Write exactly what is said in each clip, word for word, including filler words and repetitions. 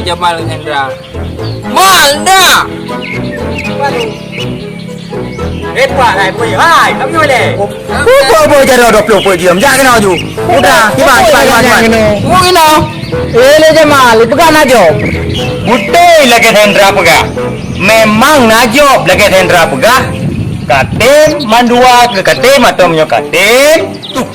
Jamal ngon Hendra. Mal dah. Baru. Hebat lah, boy. Hai, kami boleh. Boy, boy, boy, jaroe dua puluh, boy, diam. Jak keunoe ju. Udah, kiban, kiban, kiban, kiban. Ngok inoe. Eh, le Jamal, peugah na jaweueb. Beutôi lagèe Hendra peugah. Memang na jaweueb lagèe Hendra peugah. Katem mandua keu katem atau meunyoe katem. Tuh.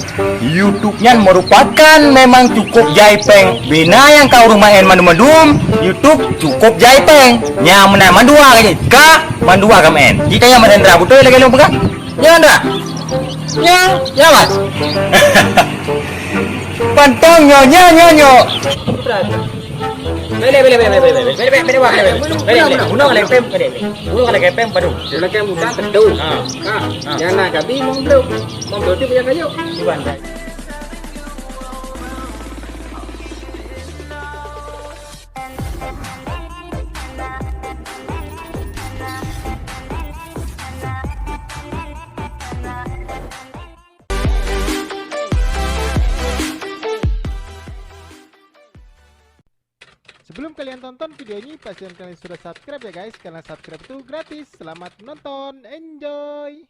YouTube nyan meurupakan memang cukup jai péng. Bina nyang ka ureueng maén mandum-mandum, YouTube cukup jai péng. Nyang meunan mandua ka jih. Ka mandua ka maén. Jitanya Mas Hendra, beutôi lagèe lôn peugah? Nyan Hendra? Nyan, ya, Mas? Pantong nyoe, nyoe, nyoe, nyoe. Bele, bele, bele, bele, bele. Bele, bele, bele, bele, bele. Bele, bele. Gunong lé pem, bele, bele. Gunong lé pem, padu. Dia lagi muda, tedu. Ha. Ha. Ha. Yang nak gabi, mong belum. Mong belum, dia punya kayu. Iban. Sebelum kalian tonton video ini, pastikan kalian sudah subscribe ya guys, karena subscribe itu gratis. Selamat menonton, enjoy!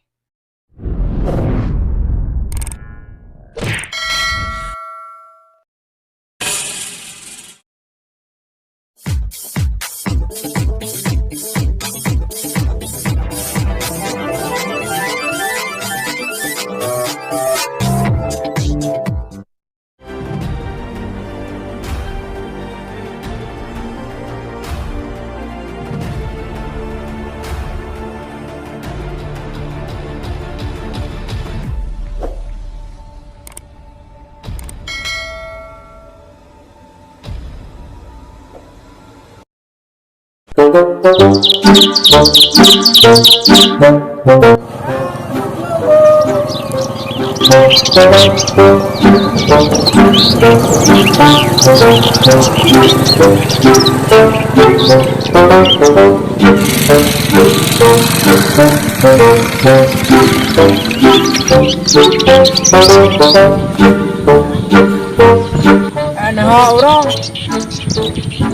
Aneuk ureueng.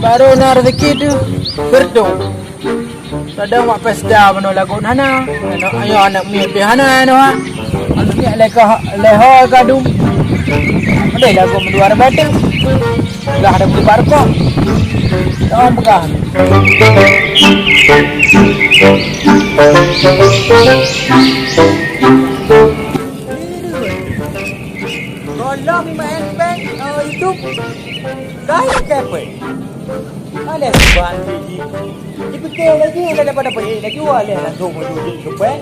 Baru na rezeki tu, berdoa. Kadang mak pesta mano lagu hana, aneuk, ayo aneuk miet pih hana, aneuk, ha. Aneuk miet leka, leho kadung. Ada lagu meluar badan. Lah ada beli barco. Jangan pegang. Tolong main band, eh, itu. Gaya kepe. Alah, ban siji. Dipike laju, daripada peuék laju, alah langsung menuju ke band.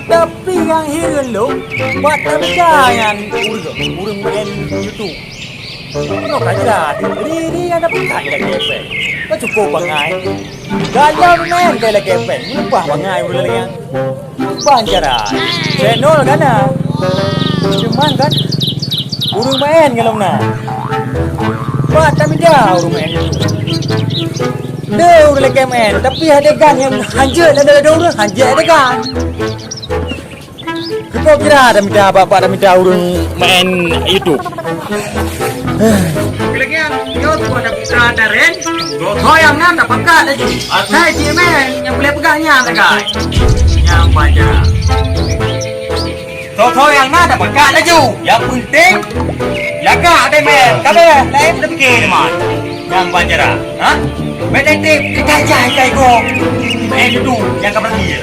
Tapi nyang hireuen lôn, buat tabita nyan ureueng, ureueng main YouTube. Nyoe ka jeulaih, ri-ri nyang dapat that lagèe band. Ka cukup bangai. Galom nyan ka lagèe band, meunupah bangai ureueng lagèe nyan. Ban cara. Channel ka na. Cuman kan, ureueng maén ngon lôn na. Pat tamita ureueng maén. Deuh ureueng lakèe maén, tapi adegan nyang hanjeuet lagèe ureueng hanjeuet adegan. Keupeue kira tamita bak-bak tamita ureueng maén YouTube? Lagèe nyan, yo tuan dah bisa daren. Ho nyang na tapakat laju. Asai cit meh, nyang boleh peugah nyan sagai. Nyang baca. Ho nyang na tapakat laju. Nyang penting, lagak deh meh. Ka beuh, laén tapike teuma. Nyang baca dah. Ha? Bèk teuntèe, kita jai kai go. Meh dudu, nyang ka berhasil.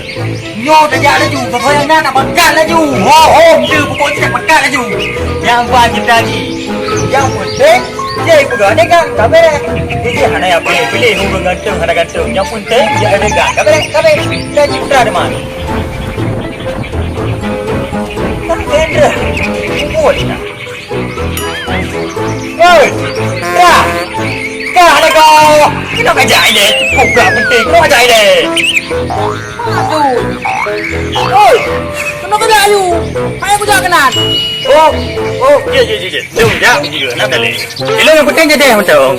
Nyoe tajak laju, sesuai nyang na, tapakat laju. Ho, ho, meuteue pokok jih tapakat laju. Nyang ban cita jih. Nyang penting, jih peugah adegan, ka bèrèh. Jih hana payah piléh-piléh ureueng ganteng, hana ganteng. Nyang penting, jih adegan, ka bèrèh, ka bèrèh. Dan citra deman. Kan Hendra, kumpul kita. Oi, Ra! Kah lagoe! Keunoe kajak ilèe! Kok gak penting, keunoe kajak ilèe! Aduh! Oi! Keunoe kajak ayu! Hai kujak keunan! Oh, oh, ye, ye, ye, ye. Lôn jak juga, nak daleh. Ilôn nyang penting jadi mantong.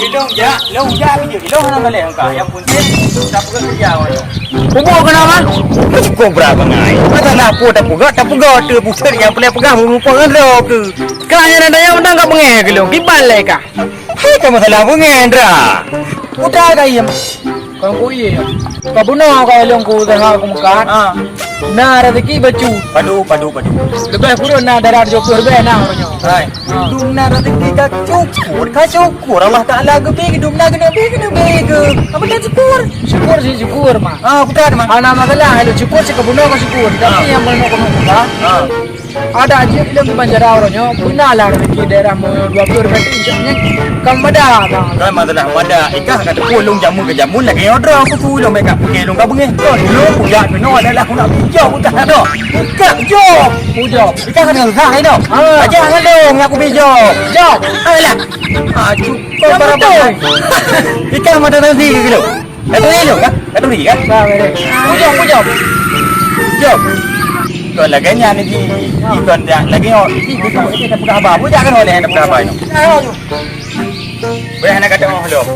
Ilôn jak, lôn jak juga. Ilôn hana daleh engka. Nyang penting, tak peugah kerja awak. Ubok keunoe, Man. Kok cukôp brat bangai. Masa na peue tapeugah, tapeugah, teuh pusat nyang peureulèe peugah, meureumpok ngon droe keuh. Kah nyan ada nyang mantong ka beungèh keu lôn, kiban lé kah? Hei, ka masalah beungéh, Indra. Udah ka iem. Kang Kui, ka bunoe ka lôn ku usaha ku meukat. Ha. Na rezeki bacut. Padu, padu, padu. Leubeh kureueng na dara tujoh ploh leubeh na uroe nyoe. Hai. Ha. Dum na rezeki ka syukur, ka syukur. Allah Taala geubri, dum na geuneubi, geuneubi geu. Apa dah syukur? Syukur sih syukur, Mak. Ah, bukan, Mak. Hana masalah, lôn syukur sih ka bunoe ka syukur. Tapi nyang bunoe ka syukur, ha. Ha. Ada jeuet lom di Banjarah uroe nyoe, beuna lah rezeki daerah meu dua ploh ribu insya Allah kan mada, Bang. Kan masalah mada, ikah ka teupeu lôn jameun keu jameun lagèe nyoe droe aku su lôn meukat pike lôn ka beungéh. Kon lôn kujak keunoe adalah aku nak bijok utang dah. Bukan jok. Bujok. Ikah kan susah inoe. Ha. Aja ngan lôn aku bijok. Jok. Alah. Ah, cukup. Yang barang betul. Ikah mata tadi gitu. Ka turi lôn, ka? Ka turi, ka? Bah, bah, bah. Pujom, pujom. Jom. Kon lagèe nyan ni, ji. Ji kon dak lagèe nyoe. Ji, ji, ji, ji, peugah haba. Bujak kan oleh peugah haba nyoe. Bèk hana ka teu'oh lom.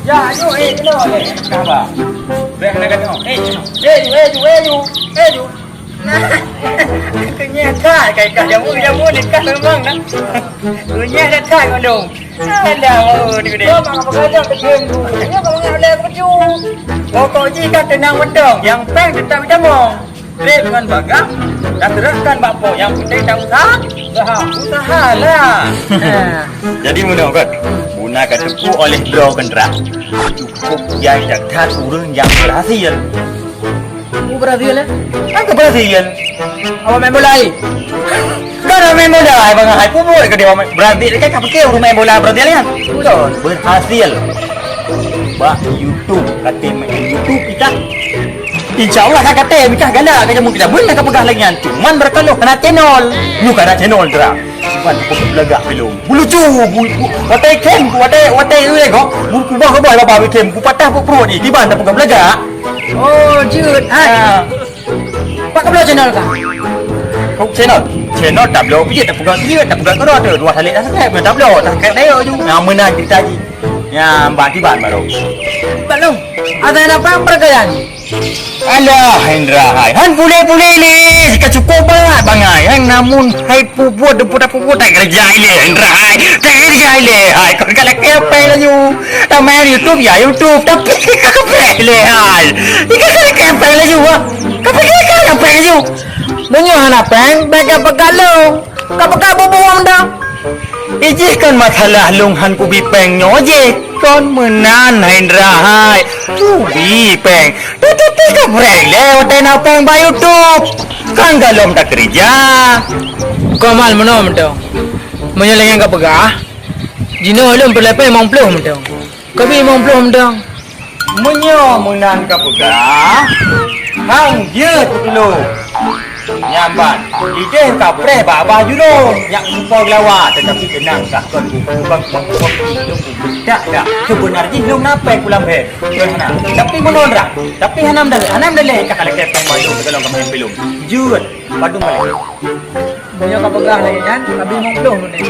Ya, ayo, eh, kena oleh peugah haba. Bèk hana ka teu'oh. Eh, eh, ju, eh, ju, eh, ju. Eh, ju. Nah, kenyata kai ka jamu, jamu ni ka memang dah. Kenyata kai kandung. Alah, oh, dia gede. Kau makan pegadang ke game tu? Dia kau makan oleh aku baju. Pokok ji ka tenang beutong. Yang peng tetap ditamong. Trép ngon bagang, dah teruskan bak po. Yang penting tak usah. Usaha. Usahalah. Jadi meunoe kan, guna ka teupeu oleh droe keuntra. Cukup jai that-that ureueng nyang berhasil. Mu Brazil, eh? Kan ke Brazil? Awak main bola, eh? Kan main bola, eh, Bang Hai. Pun boleh ke dia main Brazil? Kan kau fikir orang main bola Brazil, kan? Betul. Berhasil. Bak YouTube, kata main YouTube kita. Insya Allah kan kata, kita galak, kita mungkin dah boleh nak pegang lagi, kan? Cuman berkeluh, kena channel. Lu kena channel, terang. Bukan aku belagak belum. Bulucu, bu, bu, watai kem, watai, watai uleh kok. Bu kubah kubah baba kem, bu patah bu perut ni, tiba tak pegang belagak. Oh, jeuet. Hai. Ha. Pak kebelo channel ka? Kok channel? Channel tak belo, bijak tak pegang, bijak tak pegang kena tu. Dua kali dah subscribe, tak belo, tak subscribe dah ju. Nama nak cerita ji. Ya, mbak tiba baru. Belum. Ada apa perkara ni? Alah, Hendra hai. Han pulé-pulé lé. Ka cukup bangat bangai. Han namun hai puput, puput, puput tak kerja ilé, Hendra hai. Tak kerja ilé hai. Kau kalau kepeng laju. Tak main YouTube ya YouTube. Tapi ka kepeng lé hai. Ika kalau kepeng laju ha. Tapi ka kepeng laju. Meunyoe hana peng, bèk ka peugah lôn. Ka peugah bubuem dah. Ijih kan masalah lôn han kubi peng nyoe jih. Kon meunan Hendra hai. Kubi peng. Teuteupeu ka prank lé watèe na prank bak YouTube. Kan galom takeurija. Kon mal meunoe mantong. Meunyoe lagèe nyan ka peugah, jinoe lôn peureulèe pèng limong ploh mantong. Ka bi limong ploh mantong. Meunyoe meunan ka peugah, hang jeuet keu lôn. Nyan ban, idéh ka preh bak babah jurông, nyak meupo geulawa, teutapi keunang kah kon bukon bang bang bang lôn beudak dak. Seubeuna jih lôn na pèng pulang bhèe. Tapi meunoe rak, tapi hana meudaléh, hana meudaléh ka lakèe pèng bayu teuka lôn ka meuhém pilông. Jeuet, padum balèe. Meunyoe ka peugah lagèe nyan, ka bi limong ploh meunan.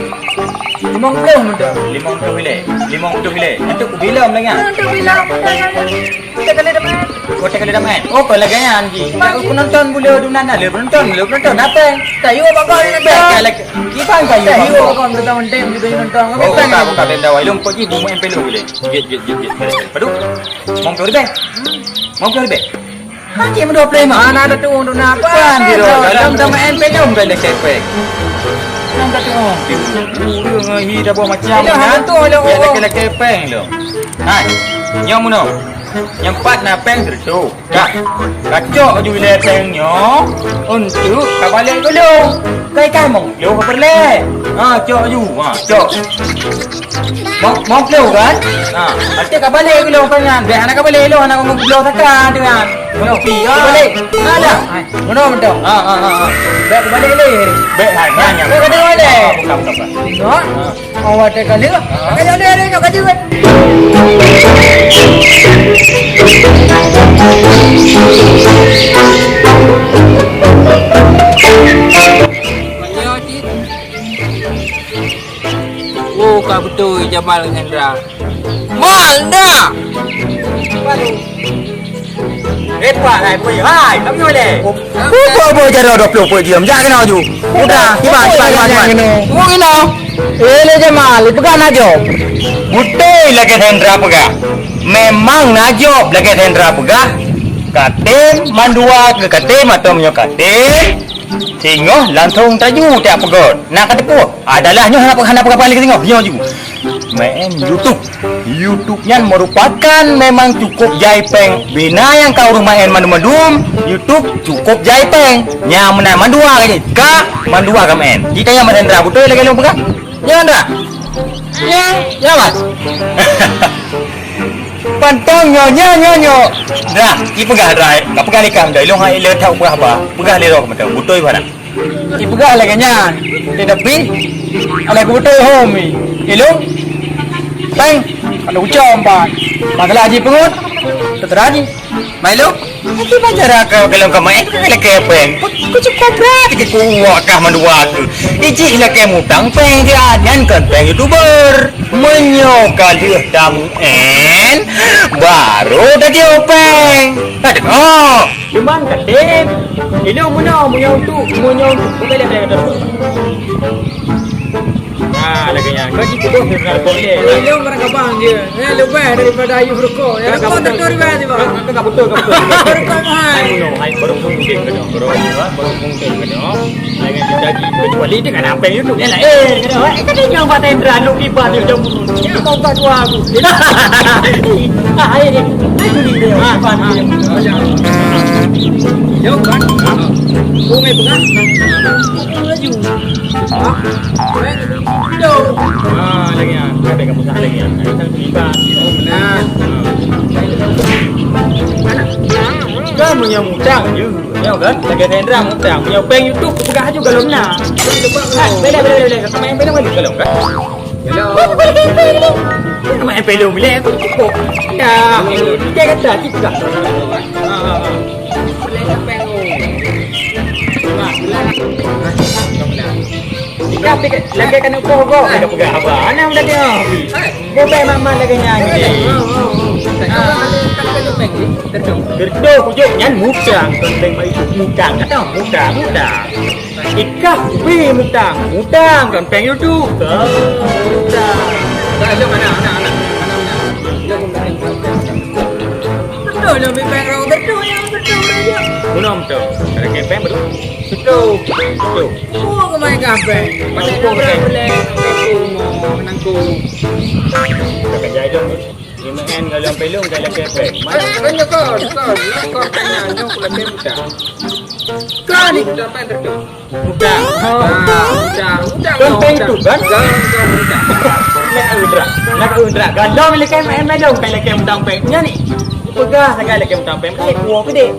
Limong ploh meunan. Limong ploh ilèe. Limong ploh ilèe. Untuk bilom lagèe nyan. Untuk bilom. Tiga kali dapat. Oh, tiga kali dapat. Oh, kau lagèe nyan ji. Aku penonton bulu dunan ada, penonton, bulu penonton apa? Tayo bakal ni. Baik, lagi. Iban kayu. Tayo bakal kita mendem di nonton. Oh, bukan, bukan denda wai. Lom kau ji bu main pelu boleh. Git, git, git, git. Padu. Limong ploh ilèe. Limong ploh ilèe. Kan cik meudoh play mah. Anak ada tuong tu nak apa? Kan di luar dalam sama M P dong dah dekat pek. Kan tak tuong. Urang hi dah buat macam mana? Ada tu ada orang. Laki-laki peng lo. Hai. Nyong muno. Nyang pat na peng tu. Dah. Kacok ju le peng nyo. Untuk ka balik dulu. Kai kai mong. Yo ka perle. Ha, cok ju. Ha, cok. Mong, mong ploh kan? Ha, pasti ka balik ke lôn kan? Dah anak ka balik lôn, anak ngomong ploh saka tu kan. Mong pi, ha. Balik. Mana? Mana betul? Ha, ha, ha, ha. Dah ka balik leh. Baik, hai, nyan, nyan. Dah ka balik. Ha, buka, buka, buka. Tengok. Ha. Awak tak kali. Ha. Kaya dia, dia, dia, dia. Oh, ka beutôi Jamal ngon Indra. Mal, Indra! Baru. Hebat hai, boy. Hai, kami boleh. Buka boy jaroe dua puluh peuet jeuem. Jak keunoe ju. Udah, kiban, kiban, kiban, kiban. Mau keunoe. Eh, le Jamal, peugah na jaweueb. Beutôi lagèe Hendra peugah. Memang na jaweueb lagèe Hendra peugah. Katem mandua keu katem atau meunyoe katem. Singoh langsung taju tiep peugöt. Na ka teupeue? Adalah nyoe hana, hana peugah-peugah lé singoh. Nyoe ju. Main YouTube. YouTube nyan merupakan memang cukup jai péng. Bina nyang ka ureueng main mandum-mandum, YouTube cukup jai péng. Nyang meunan mandua ka jih. Ka mandua ka main. Jitanya Mas Hendra, beutôi lagèe lôn peugah? Nyan dah. Ya, ya, Mas. Pantang nyoe, nyoe, nyoe, nyoe. Dah, ipeugah dah. Ka peugah lé kah dah. Ilong hai le tau peugah ba. Peugah lé roh mantong. Beutôi bah dah. Ipeugah lagèe nyan. Tetapi, alah kubeutôi hom ni. Ilong. Péng. Ada ucom pan. Masalah haji peungut. Terserah haji. Mai lôn, nanti belajar keu golom keu main keu lakèe péng. Ku, ku cukup brat keu kuwak kah mandua tu. Ijih lakèe mutang péng dia nyan kon péng YouTuber. Meunyoe ka lheueh tameu'en, baru tajok péng. Ka deungoe? Cuman katem. Ilong meunoe, meunyoe untuk, meunyoe untuk. Bukan dia péng terus. Ah, lagèe nyan. Kau jipeugah keu rukok lé. Ilong barang kabang je. Eh, leubeh daripada ayuh rukok. Ya, rukok betul. Tentu riwayat, Bang. Kau tak betul, kau betul. Rukok mahal. Hai, no, hai, baru pun mungkin kena. Baru, baru mungkin kena. Lagi kita di kecuali dia kan apa yang itu? Ya lah, eh, kena. Eh, kata yang buat Hendra, lu kipas dia jam. Ya, kau tak dua aku. Ah, air dia. Air dia. Ah, ah. Jauh kan? Ah. Sungai Bunga. Laju. Ah, lagi ah. Ada kamu sah lagi ah. Ada satu ikan. Oh, benar. Kan punya mutang je. Ya kan? Lagi Hendra mutang. Punya péng YouTube peugah juga lom na. Kan, bela, bela, bela. Kau main bela balik kalau kan? Hello. Main pelong bila aku cukup. Ya, dia kata kita. Ah, ah, ah. Tapi lagi kena pogo, kena pegang apa? Anak udah dia. Dia baik mak-mak lagi nyanyi. Terdo kujok nyan mutang, kon péng mai mutang, kata mutang, mutang. Ikah kupi mutang, mutang kon péng YouTube. Mutang. Dah, jom anak, anak, anak. Anak, anak. Jom, jom. Betul, jom, bibang rau betul, ya, betul, betul. Belum, betul. Ada kepeng, betul. Betul. Betul. Oh, kemai kepeng. Masih kepeng. Boleh, boleh, menangkung. Dah kerja jom, betul. Lima N kalau sampai lung, kalau kepeng. Mana? Kan, kan, kan, kan, kan, tanya, nyok, kalau kepeng, betul. Kan, ni, udah apa yang betul? Udah. Ah, udah, udah, kan udah. Péng tu, kan? Udah, udah, udah. Nak Indra, nak Indra. Kalau lelaki main-main dong, kalau lelaki mutang péng. Nya ni. Peugah sagai lelaki mutang péng. Kai kuah gede.